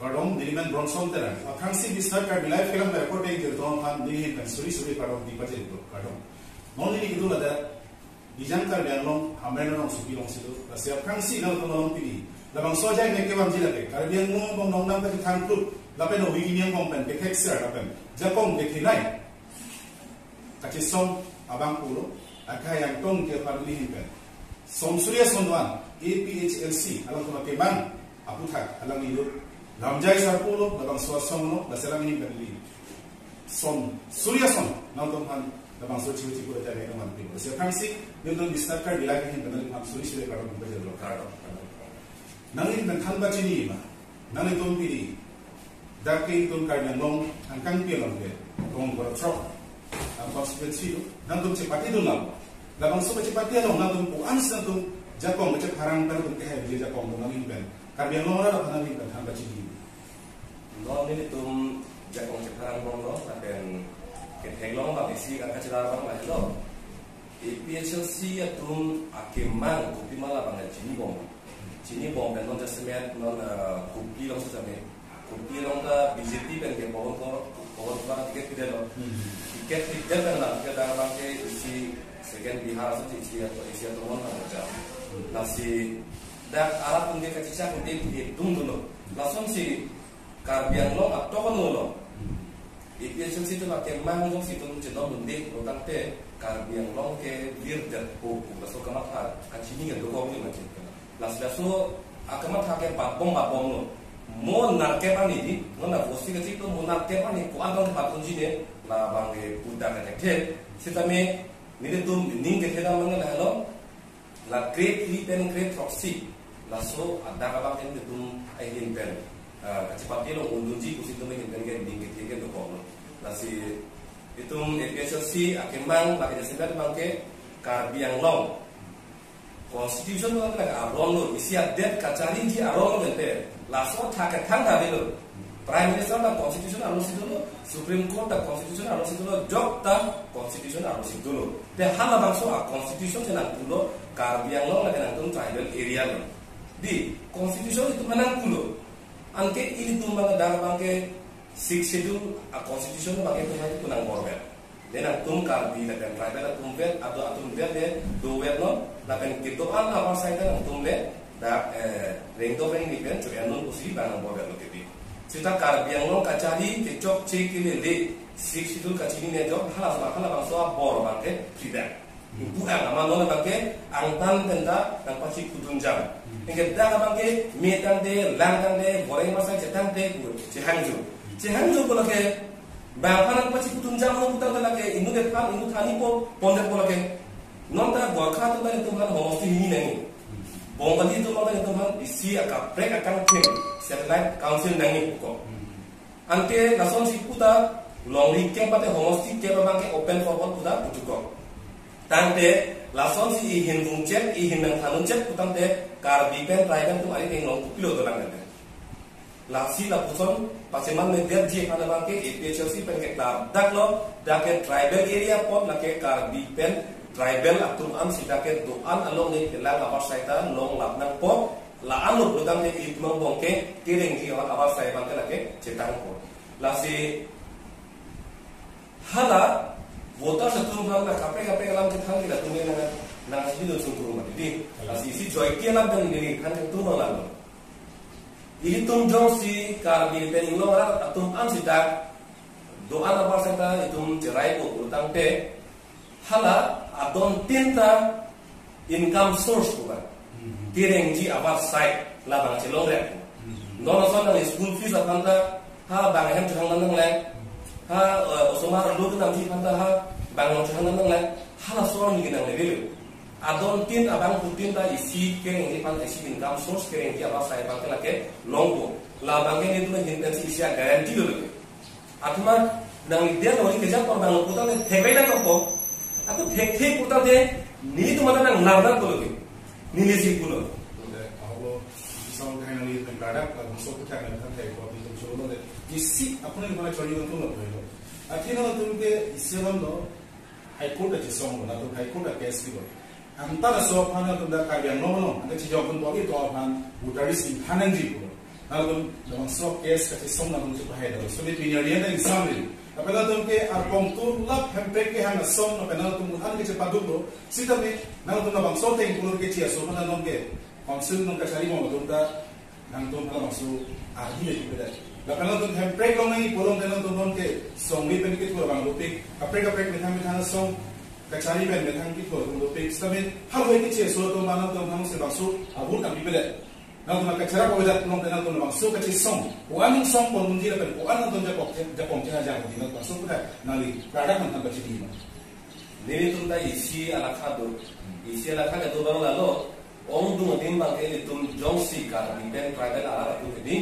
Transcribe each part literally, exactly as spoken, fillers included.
Kardom, neli men Bronson Terang. Aphrangsi Biswanath Karbi Live kelang reporting ke tong aphan neli pen suri suri kardom di pajir ko. Kardom. Non neli itu ada Bijang Karbi Anglong Hamren Rongsopi along si do. Lasi aphrangsi nangtum along pini. Labangso ajai me kevangji lake. Karbi Anglong bong nong nang kati thang kluk. Lapen owi ini angbong pen kethek ser lapen jakong kethenei kachesong abang pulo, akhai angtong ke paduli hin pen. Som suri ason do-an, A P H L C, alangtum akemang aputhak, alangli do Lamjai Sarpo lo, labangso asong lo, lasi alangli hin pen li. Som suri ason, nangtum aphan, labangso chihu chihu aja nangtum aphan pilo. Lasi aphrangsi, nelitum Biswanath Karbi Live hin pen, nangtum aphan suri suri kardom pajir lo. Kardom, kardom, kardom. Nangli pen than pachini ma. Nanglitum pini, dak ke itum Karbi Anglong angkang pi along ke, tong borok throk, ang constituency do, nangtum chepatidun lang. Labangso kachepati along nangtum ko-an si nangtum jakong kachepharang pen nangtum kehai biji jakong do nangli pen. Karbi Anglong arat aphan nangli pen than pachini. Non nelitum jakong chepharang bom lo, lapen kethek long bang isi angka chelar bang lahelo. A P H L C atum akemang kopima labang chinibom. Chinibom pen non jasemet non, eh, Kuki along sitame. Kuki along ta B J P pen ke Pawan Kumar, Pawan Kumar ticket pidetlo. Hmm. Ticket pidet pen la ticket dak abang ke isi second Bihar aso isi atau isi atau mon nang ja. Hmm. Lasi dak arat pun ke kachechak pun ke dungdunlo. Lasonsi Karbi Anglong atok anu lo. A P H L C atum akemang jongsi itum chedondunde lo tangte Karbi Anglong ke virdetpo pu laso kamatha kachini ke dokok ni machin. Lasi laso akamatha ke batbom batbom lo. Mo narkep ani di, mo na bosti kachik lo mo narkep ani ko-an tong batbomji ne labang ke puta ke thekthe. Sitame nelitum ning kethe dam abang lahelo. La grade three pen grade throksi. Laso adak abang ke nelitum ahin pen, ah, kachepate along undunji pusi itum ahin pen ke ning kethe ke dokok lo. Lasi itum A P H L C akemang, lake jasemet abang ke Karbi Anglong Constitution abang ke aron lo, isi adet kachariji aron lo pen. Laso thak kethang ta avelo. Prime Minister ta Constitution arlo si dolo, Supreme Court ta Constitution arlo si dolo, jok ta Constitution arlo si dolo. Te halabangso a Constitution si nangpulo, Karbi Anglong lake nangtum tribal area lo. Di Constitution itum nangpulo. Anke ilitum abang dak abang ke Sixth Schedule a Constitution abang ke itum hai itum nang borvet. Lapen nangtum Karbi lapen tribal atum vet, ado atum vet le dovet non, lapen kedo-an avarsai ta nangtum le dak, eh, rengdok rengni pen cho-en non pusi bang nang borvet lo kebi. Seta Karbi Anglong kachari kechokche kelele, Sixth Schedule kachinine ajok, hala, halabangso abor abang ke freedom. Bu ang amat non abang ke angtan pen ta nangpachikudun jam. Anke dak abang ke me tangte, lang tangte, boreng masai chetangte pu chehangjo. Chehangjo pu lake bang aphan nangpachikudun jam lo pu tangte lake inut aphan, inut thani po pondet pu lake. Non ta Gorkha atum ta itum aphan homosti hini nangji. Bongali atum ta itum aphan isi akaprek akangthim satellite council nangji pu ko. Anke lasonsi pu ta longri kep mate homosti kep abang ke open for all pu ta puchukok. Tangte lasonsi ihin vungchek, ihin nangthanunchek pu tangte Karbi pen tribal atum ari tenglong kopilo dolang tangte. Lasi lapuson pacheman media ji aphan abang ke A P H L C pen ke klardak lo, dak ke tribal area apot lake Karbi pen tribal atum an si dak ke do-an along ne kelang avarsai ta longlap nangpo, la-an lo pu tangte itum angbong ke kerengji avarsai abang ke lake chetangpo. Lasi hala voters atum aphan na kaprek kaprek alam kethan ke latum nang nang sibidun sungkuru mati di. Lasi isi joike alam pen neli than kethan alam lo. Ilitum jongsi Karbi pen inglong arat atum an si dak do-an avarsai ta itum cheraipo pu tangte hala adon tin ta income source pu ba. Hmm. Kerengji avarsai labang chelongrek. Hmm. Non ason nang school fees aphan ta ha bang ahem chehang nang nang le. Ha, eh, osomar lo tu nangji aphan ta ha bang nang chehang nang nang le. Hala sor ni nang le bile. Adon tin abangphutin ta isi kerengji aphan isi income source kerengji avarsai abang ke lake longpo. Labang ke nelitum ahin pensi isi a guarantee lo lake. Athema nangli dia nori kejak por bang puta le thek bai nangpo. Ako thekthe puta le nelitum mata nang nar nangpo lake. Neli si pulo. Oke, ahok lo, isang kain nangli pen klardak, labangso kethak nangthan thekpo, nelitum cholo le. Isi, ako neli mana chori nangtum lo, lo. Akhirnya nangtum ke isi alam lo, High Court ta chesong lo, latum High Court ta case kilo. Anta laso aphan nangtum dak Karbi Anglong along, anta chejok pun bagi to aphan, voter list ingthan nangji pulo. Nangtum labangso case kachesong nangtum chepahai do. Sumi pini arni ta ingsamri. Lapen nangtum ke arpong tulap Hemprek kehang asong lapen nangtum an ke chepaduk do. Sitame nangtum labangso theng pulur keche aso mana non ke council non kachari mo nangtum ta nangtum halabangso ardi le pipeda. Lapen nangtum Hemprek along nangji pulote nangtum non ke songri pen kethur abang dopik. Kaprek kaprek methang methang asong kachari pen methang kethur abang dopik. Sitame halahei keche aso atum nangtum hang se bangso abur kami pipeda. Nangtum kachara pavedat pulote nangtum labangso kachesong. Ko-an song pon unji lapen ko-an nangtum japok japong jaha jang di nangtum bangso pipeda nangli pradak nangtum pachini ma. Nelitum ta isi alakha do. Isi alakha kedo abang lalo. Ongdung adim abangke ilitum jongsi Karbi pen tribal arat atum hedi.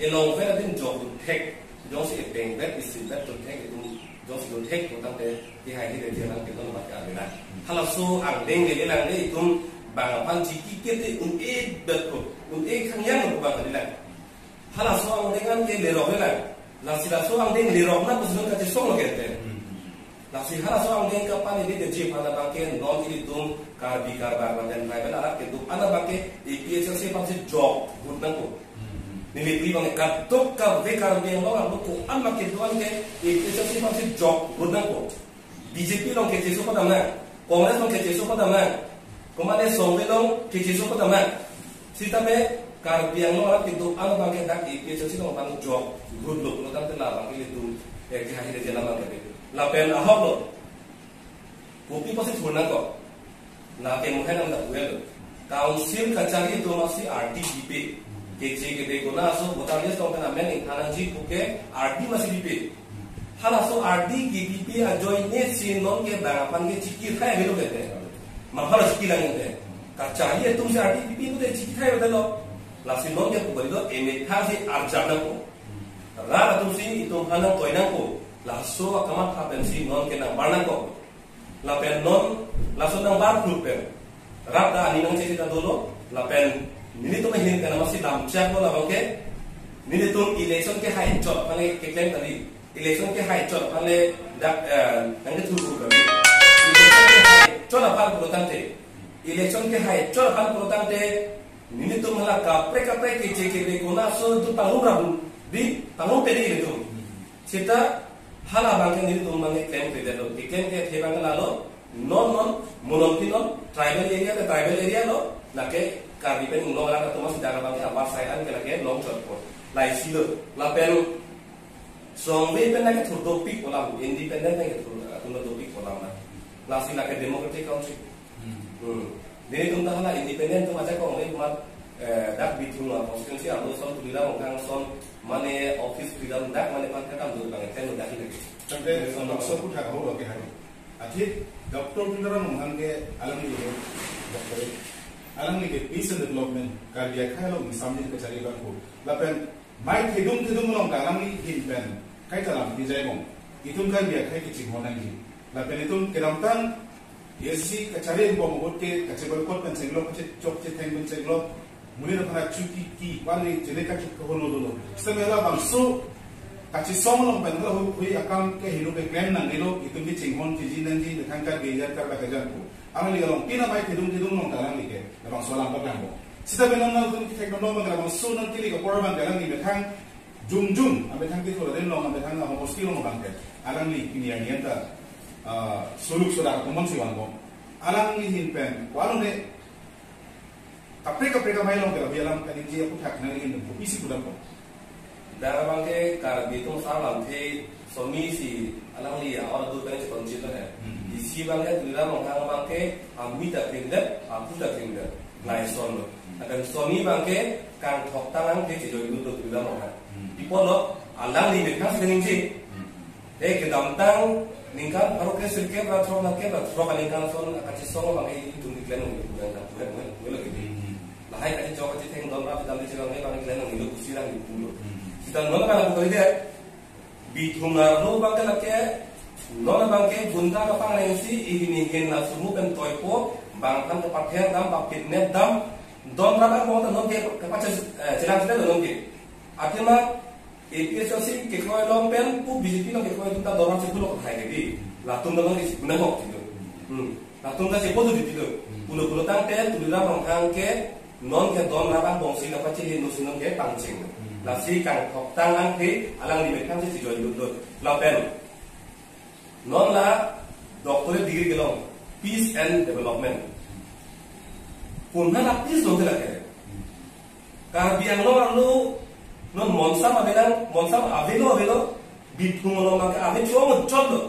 Elong pen adim jok thek. Jongsi ebeng bet isi bet thek itum jongsi do thek ko tangte kehai hire dia nang kedo abangke abela. Halaso angdeng lele lang de itum bang aphan chiki kete un-e bet ko. Un-e khangyang ko bang abela. Halaso angdeng an ke lerok le lang. Lasi laso angdeng lerok na pusi non kachesong lo kete. Hmm. Lasi halaso angdeng kapan ini keche pada abangke non ilitum Karbi Karbar lapen tribal arat kedo-an abangke A P H L C aphansi jok vote nangpo. Hmm. Neli pui abangke kadokave Karbi Anglong arlo ko-an abangke do-an ke A P H L C aphansi jok vote nangpo. B J P along keche aso padam nang, Congress along keche aso padam nang, komane songve along keche aso padam nang. Sitame Karbi Anglong arat kedo-an abangke dak A P H L C along abang jok vote lo pulo tangte labangke ilitum, eh, kehai hire dia labangke. Lapen ahok lo. Kopi apotsi thur nangkok. Lake muhen ang dak well. Council kachari atum masi ardi pipe. Keche kebe kona aso voter list along pen amen ingthan nangji puke ardi masi pipe. Halaso ardi kepipe ajoine si non ke bang aphan ke chiki thai avelo kete. Maphala chiki lang kete. Kachari atumsi ardi pipe pute chiki thai avelo. Lasi non ke pubali do emethang si arjap nangpo. Rat atumsi itum aphan nangtoi nangpo. Laso akamatha pensi non ke nangbar nangkok. Lapen non laso nangbar phut pen rat ta aning nangchecheta dolo, lapen nelitum ahin pen masi lamchak lo labangke, nelitum election kehai chot aphan le keklem kali, election kehai chot aphan le dak, eh, nangkethur kali. Election kehai chot aphan pulo tangte, election kehai chot aphan pulo tangte, nelitum hala kaprek kaprek keche kebe kona aso itum pangrum ram di pangrum pede ilitum. Seta hala abangke nelitum abangke klem kredetlo. Keklem kethe abangke lalo, non non, mo non phi non, tribal area ke tribal area lo, lake Karbi pen inglong arat atum masi dak abangke abar sai an ke lake longchotpo. Laisi lo, lapen songve pen lake thur dopik kolam, independent lake thur atum dopik kolam na. Lasi lake democratic country. Hmm. Hmm. Nelitum ta hala independent atum ajakong le mat, eh, dak Bithung a constituency arlo son Tuliram Ronghang son mane office freedom dak mane pan kakam do abang ten dak ini. Tangte, hmm, bangso aphuthak ahok lo kehai. Athit Doctor Tuliram Ronghang ke alangli ke, Doctor, alangli ke peace and development, Karbi akhai along ingsamjin kachari abang ko. Lapen mai thedung thedung along ta alangli ahin pen kaita lam pijai bom. Itum Karbi akhai kechinghon nangji. Lapen itum kedamtang A S D C kachari bom ahut ke kache boycott pen chenglok, kachechok chetheng pen chenglok. Monit aphan achuki ki pali chele kachuk kahon lo dolo. Sitame labangso kachesong along pen hala hui akam ke hinu ke klem nangnelo, itum kechinghon chiji nangji, methang Karbi ajar Karbi ajar ko. Alangli along pin amai thedung thedung along ta alangli ke labangso alam paklang bom. Sitame non nangtum kethek non abang labangso nangkele ke apor abang ke alangli methang jongjung, amethang kethur adim along, amethang ahomosti along abang ke alangli pini arni an ta, ah, suluk sudah komansi vanbom. Alangli ahin pen ko-an le kaprek kaprek amei along ke labi alam kaningje aphuthak nangli ahin pen kopisi pudam bom. Dak abangke Karbi atum asar lamthe somi si alangli a-or adur pen chetonchit lo he. Hmm. Isi abangke Tuliram Ronghang abangke amei ta klimdet, aphu ta klimdet. Lason lo. Lapen somi abangke kangthok tang angke chejoi lut lo Tuliram Ronghang. Hmm. Pi apot lo, alangli methang si ningje. Hmm. Eh, kedamtang ningkan pharo kre sirkep ra throk nangkep ra throk aningkan ason kachesong abangke itum keklem nangji pu nang puhet puhet puhet lo kiti. Hmm. Lahai kachechok kachetheng don ra kedam kachesong abangke keklem nangji lo pusi rang di pulo. Hmm. Sita non abang aku kali dia. Bithung arlo abangke lake, non abangke gunda kapangre si, ihin ihin la sumu pen toipo, bang aphan kepather dam, bang kidnap dam, don ra dam bong ta non ke kapacha, eh, chelang chelang non ke. Athema A P H L C kekroi along pen, pu B J P along kekroi atum ta don ra si pulo kathai ke di. Latum ta non isi guna kok gitu. Hmm. Latum ta si pulo di gitu. Hmm. Pulo pulo tangte, Tuliram Ronghang ke, Non ke don labang bongsi nangpachehe no si non ke pangcheng. Hmm. Lasi kangthok tang angke alangli methang si chejoi lut lut. Lapen non la doctorate degree kelong, peace and development. Konat a peace lo ke lake. Karbi Anglong arlo non monsam avelang, monsam avelo avelo, Bithung along abangke ave chong chot lo.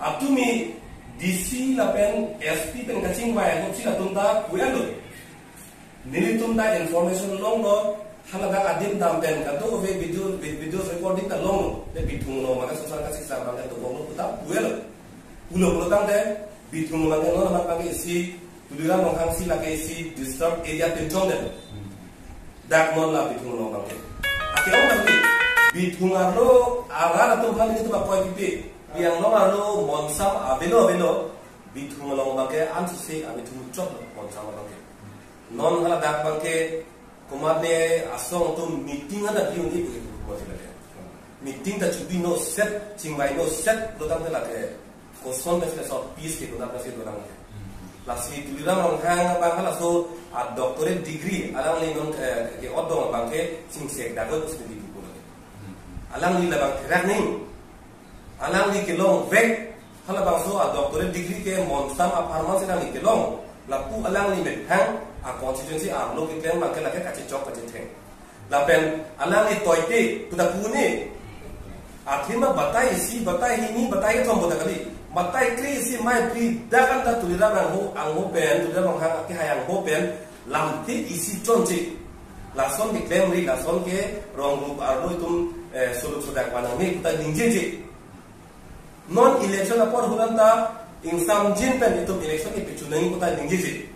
Atumi D C lapen S P pen kachingvai ahut si latum ta puelo. Nelitum ta information longlo, haladak adim dam pen kadokave video, vi-, video recording ta longlo. Te Bithung along abangke social kasisa abangke dokoklo puta puelo. Pulo pulo tangte Bithung abangke non amat abangke isi Tuliram Ronghang si lake isi disturbed area pinchong det. Dak non la Bithung along abangke. Ake ong lagi Bithung arlo arat atum aphan nelitum akoi pipe. Karbi Anglong arlo monsam avelo avelo, Bithung along abangke ansose ave chong chot lo monsam abangke. Non haladak abangke komatne asong atum meeting ada biun ipu ipu mo sila ke. Meeting ta chobino set, chingvaino set, lo tangte lake koson pen sila so peace ke konat si dolang ke. Lasi Tuliram Ronghang abang halaso a doctorate degree alangli non, eh, ke-ot dong abangke chingsekdaklo pusi nelitum pulo. Alangli labang therak ning. Alangli kelongvek, halabangso a doctorate degree ke monsam apharman si alangli kelong. Lapu alangli methang a constituency arlo keklem abangke lake kachechok kachetheng. Lapen alangli toite puta pune. Athema batai isi, batai hini, batai kethom puta kali. Batai kre-isi mei phli dak anta Tuliram angho, angho pen, Tuliram Ronghang akehai angho pen lamthe isi chonche. Lason keklemri, lason ke rong group arlo itum, eh, suluk sudak panangme puta ningjeje. Non election apor ahut anta ingsamjin pen itum election kepachunangji puta ningjeje.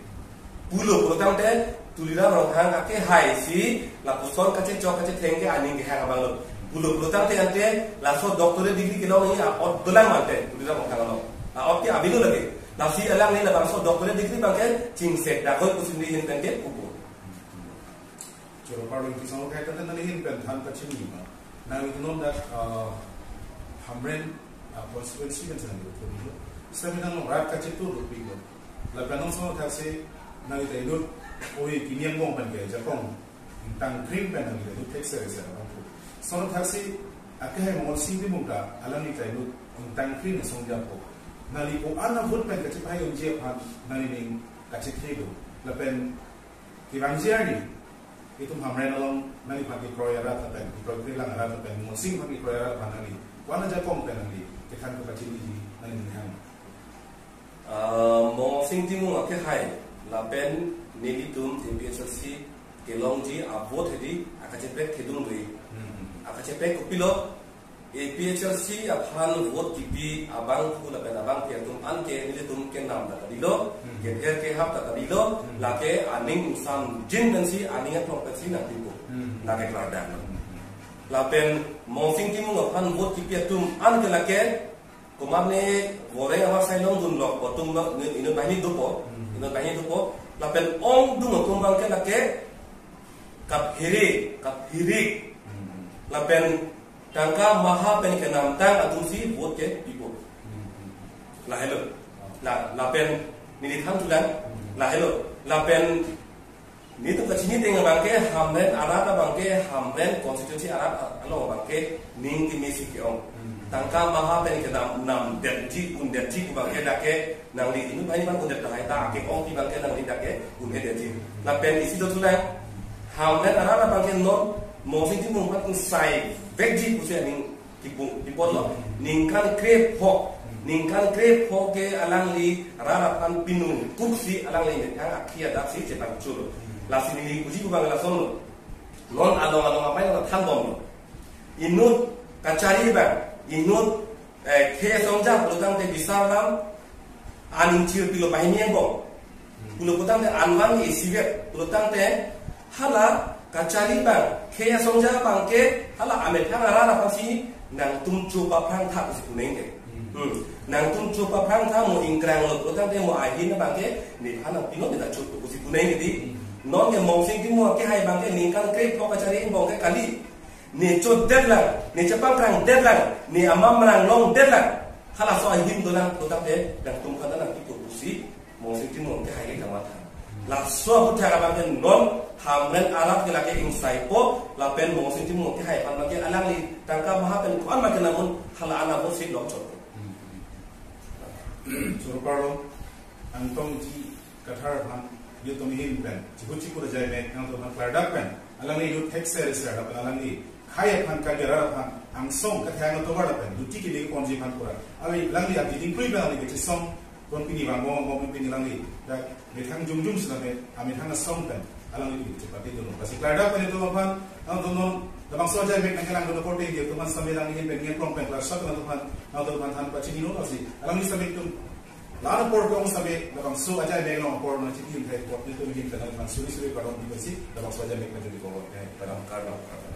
Pulo pulo tangte Tuliram Ronghang akehai si lapuson kachechok kachetheng ke aning kehang abang lo. Pulo pulo tangte ante laso doctorate degree kelongji a-ot dolang mante Tuliram Ronghang along. A-ot ke avelo lake. Lasi alangli labangso doctorate degree abangke chingsekdaklo pusi neli ahin pen ke pupo. Choro parlo ingti song kai tangte neli ahin pen than pachini ma. Nangli non dak, ah, Hamren, ah, constituency kan sang dulu. Sami nang rat kachitu dulu pingo. Lapen non song thaksi nangli ta inut oi kini angbong pen ke ajakong ingtang krim pen nangli ta inut thek sere sere abang pu. Song thaksi akehai Mongol Sing Timung ta alangli ta inut ingtang krim asong japo. Nangli ko-an a vote pen kachipai unji aphan nangli ning kachithelo. Lapen kevangji arni itum Hamren along nangli aphan kekroi arat lapen kekroi krelang arat lapen Mongol Sing aphan kekroi arat aphan nangli ko-an ajakong pen nangli kethan kepachiniji nangli ning hang. Ah, Mongol Sing Timung akehai lapen nelitum A P H L C kelongji a vote hedi akacheprek thedung dui. Hmm. Akacheprek kopilo, A P H L C aphan vote kipi abangphu lapen abangpi atum anke nelitum kenam ta kalilo, Hmm. kepher kehap ta kalilo, Hmm. lake aning ingsamjin pensi, aning aklong pensi nangpipo. Hmm. Lake klardak lo. Hmm. Lapen Mongol Sing Timung aphan vote kipi atum anke lake komatne goreng awa sai longdun lok atum lo, inut, inut banghini dopo, Hmm. inut banghini dopo. Lapen ongdung atum abangke lake kaphere, kaphere. Hmm. Lapen tangka maha pen kenamtang atumsi vote kepipo. Hmm. Lahelo. La, lapen neli than tulang. Hmm. Lahelo. Lapen nelitum kachini teng abangke Hamren arat abangke Hamren constituency arat along abangke ning kemesi ke-ong. Hmm. Tangka maha pen kenam, namdetji, undetji abangke dak ke nangli inut banghini aphan undet tahai ta ake-ong abangke nangli dak ke unhedetji. Lapen isi do tulang, Hamren arat abangke non Mongol Sing Timung aphan sai vekji pusi aning kipu, kipotlo, ningkan krepho, ningkan krepho ke alangli rat aphan pinung kuksi alangli methang akhi adap si chepangchulo. Lasi neli puji pu abang lasonlo. Non along along amei along thanbomlo. Inut kachari abang, inut, eh, khei asongja pulo tangte bisar lam, aning chirpilo banghini angbong. Pulo putangte anvan isivet. Pulo tangte hala kachari abang, khei asongja abangke hala amethang arat aphansi nangtum chopaphrang tha pusi puneng ke. Hmm. Nangtum chopaphrang tha mo ingkranglo putangte mo ahin abangke nephan nangpinot neta chop pusi puneng ke di. Hmm. Non ke Mongol Sing Timung akehai abangke ningkan krepho kachari angbong ke kali. Ne chodetlang, ne chepangkrangdetlang, ne amamrang longdetlang. Halaso ahin dolang putangte nangtum aphan nangkipu pusi Mongol Sing Timung akehai ke kamatha. Laso aphuthak abang ke non Hamren arat ke lake ingsaipo, lapen Mongsing Timung kehai aphan abang ke alangli tangka maha pen ko-an abang ke namun hala an abo si lok chot. Choro parlo, Angtongji Kathar aphan, ilitum ahin pen chikut chikut ajaimek nangtum aphan klardak pen, alangli youth thekser ser lapen alangli khei aphan, Karbi arat aphan angsong kathang atovar lapen duty kili ponji aphan pura, alangli, alangli abidi ingkrui pen alangli kachesong pon pini vang bong bong pini alangli dak methang jongjong sitame amethang asong pen alangli pini chepate dun. Lasi klardak pen itum aphan, nangtum non labangso ajaimek nangkelang dun apot ilitum aphan sitame alangli ahin pen ningkan krong pen klardak nangtum aphan, nangtum aphan than pachinilo. Lasi alangli sitame itum la-an apor ke-ong sitame labangso ajaimek along apor nangchipi un thai apot nelitum ahin pen nangtum aphan suri suri pardon pipasi labangso ajaimek nangchuli ko, eh, pardon, kardom, kardom.